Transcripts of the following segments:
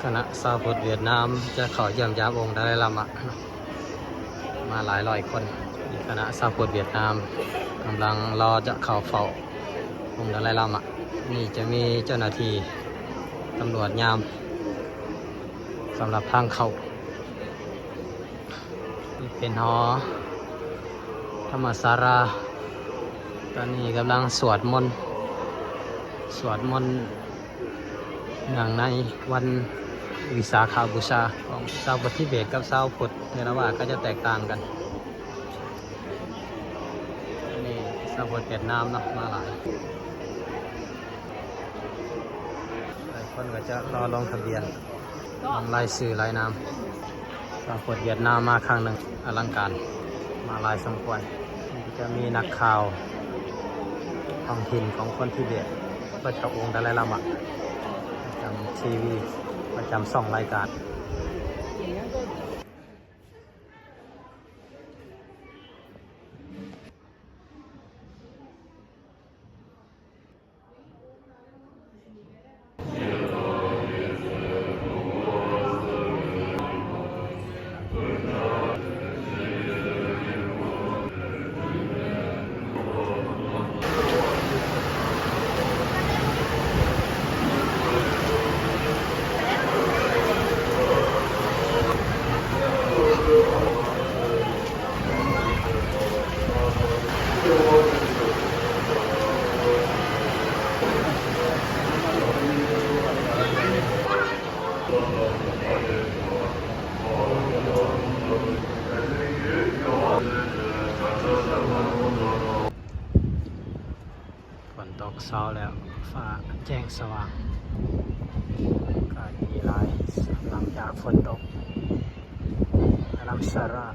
ຄະນະຊາວພຸດຫວຽດນາມຈະເຂົ້າຢ້ຽມຢາມອົງດາໄລລາມະ ມາຫຼາຍຮ້ອຍຄົນ. ຄະນະຊາວພຸດຫວຽດນາມກຳລັງລໍຈະເຂົ້າເຝົ້າອົງດາໄລລາມະ. ນີ້ຈະມີເຈົ້າໜ້າທີ່ຕຳຫຼວດຍາມສຳລັບທາງເຂົ້າ. ນີ້ເປັນຫໍທຳມະສາລາ. ຕອນນີ້ກຳລັງສວດມົນ ສວດມົນເນື່ອງໃນວັນວິສາຂະບູຊາ. ຂອງຊາວພຸດທິເບດກັບຊາວພຸດເທລະວາດກໍຈະແຕກຕ່າງກັນ. ນີ້ຊາວພຸດຫວຽດນາມເນາະ ມາຫຼາຍ. ຫຼາຍຄົນກໍຈະລໍລົງທະບຽນ ລົງລາຍຊື່ລາຍນາມ. ປາກົດຫວຽດນາມມາຄັ້ງໜຶ່ງ ອະລັງການ ມາຫຼາຍສົມຄວນ. ຈະມີນັກຂ່າວທ້ອງຖິ່ນຂອງຄົນທິເບດ ເພິ່ນກັບອົງດາໄລລາມະ ປະຈຳທີວີ ປະຈຳຊ່ອງລາຍການ. ຝົນຕົກເຊົາແລ້ວ ຟ້າແຈ້ງສະຫວ່າງ. ອາກາດດີຫຼາຍ ຫຼັງຈາກຝົນຕົກ. ອາຣາມສາລາ.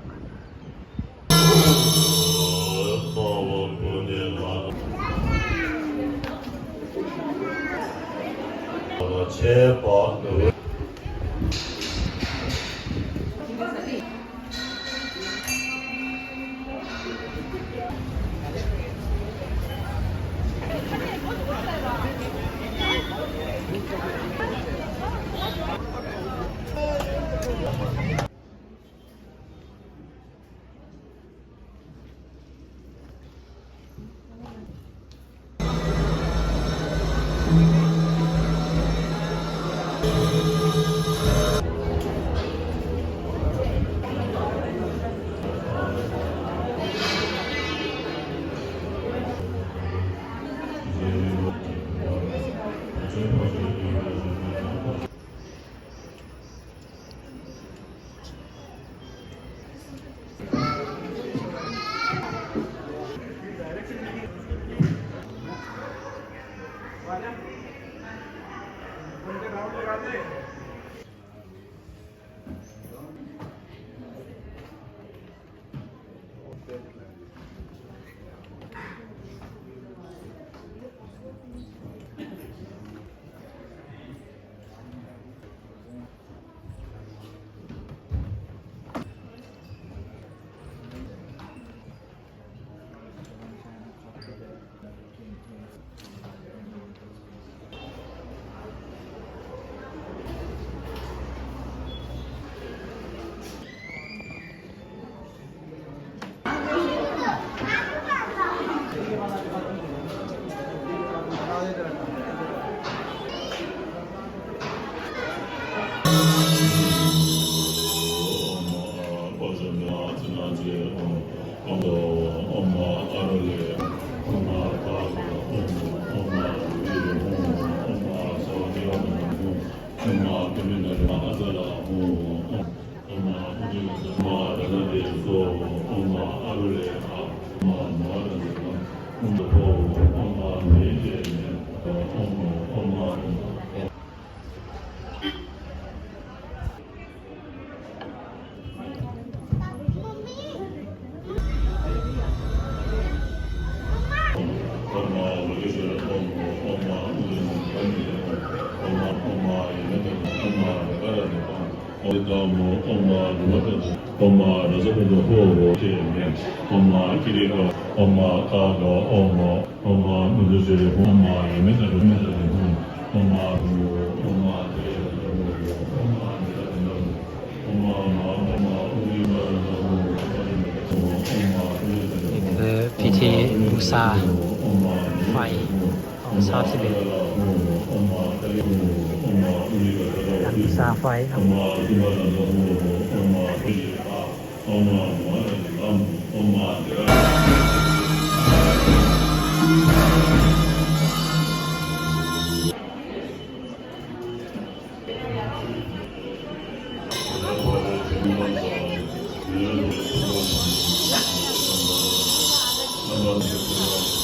ສາໄຟຂອງຊາວເຊເບດ ການບູຊາໄຟຂອງ Thank you.